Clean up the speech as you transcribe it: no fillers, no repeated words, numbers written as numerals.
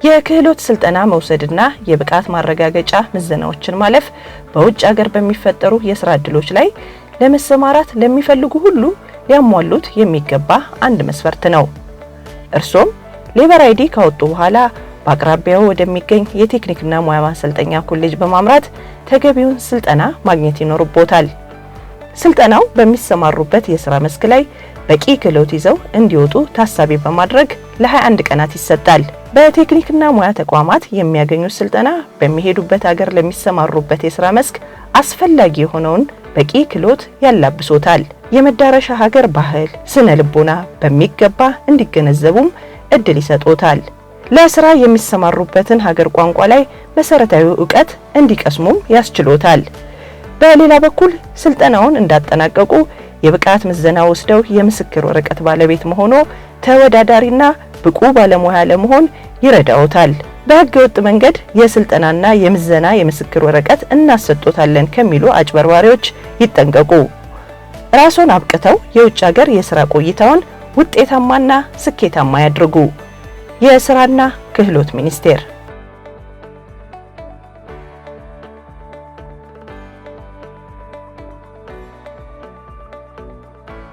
የክህሎት ስልጠና መውሰድና የብቃት ማረጋገጫ ምዘናዎችን ማለፍ በውጭ ሀገር በሚፈጠሩ የስራ ዕድሎች ላይ ለመሰማራት ለሚፈልጉ ሁሉ ሊያሟሉት የሚገባ አንድ መስፈርት ነው። እርሶም Labor ID ካወጡ በኋላ በአቅራቢያው ወደሚገኝ የቴክኒክና ሙያ ማሰልጠኛ ኮሌጅ በማምራት ተገቢውን ስልጠና ማግኘት ይኖርቦታል። ስልጠናው በሚሰማሩበት የስራ መስክ ላይ በቂ ክህሎት ይዘው እንዲወጡ ታሳቢ በማድረግ ለ21 ቀናት ይሰጣል። በቴክኒክና ሙያ ተቋማት የሚያገኙት ስልጠና በሚሄዱበት ሀገር ለሚሰማሩበት የስራ መስክ አስፈላጊ የሆነውን በቂ ክህሎት ያላብሶታል። የመዳረሻ ሀገር ባህል፣ ስነ ልቦና በሚገባ እንዲገነዘቡም እድል ይሰጦታል። ለስራ የሚሰማሩበትን ሀገር ቋንቋ ላይ መሰረታዊ እውቀት እንዲቀስሙም ያስችሎታል። በሌላ በኩል ስልጠናውን እንዳጠናቀቁ የብቃት ምዘና ወስደው የምስክር ወረቀት ባለቤት መሆኖ ተወዳዳሪና ብቁ ባለሙያ ለመሆን ይረዳዎታል። በሕገ ወጥ መንገድ የስልጠናና የምዘና የምስክር ወረቀት እናሰጦታለን ከሚሉ አጭበርባሪዎች ይጠንቀቁ። ራስዎን አብቅተው የውጭ ሀገር የስራ ቆይታውን ውጤታማና ስኬታማ ያድርጉ። የስራና ክህሎት ሚኒስቴር።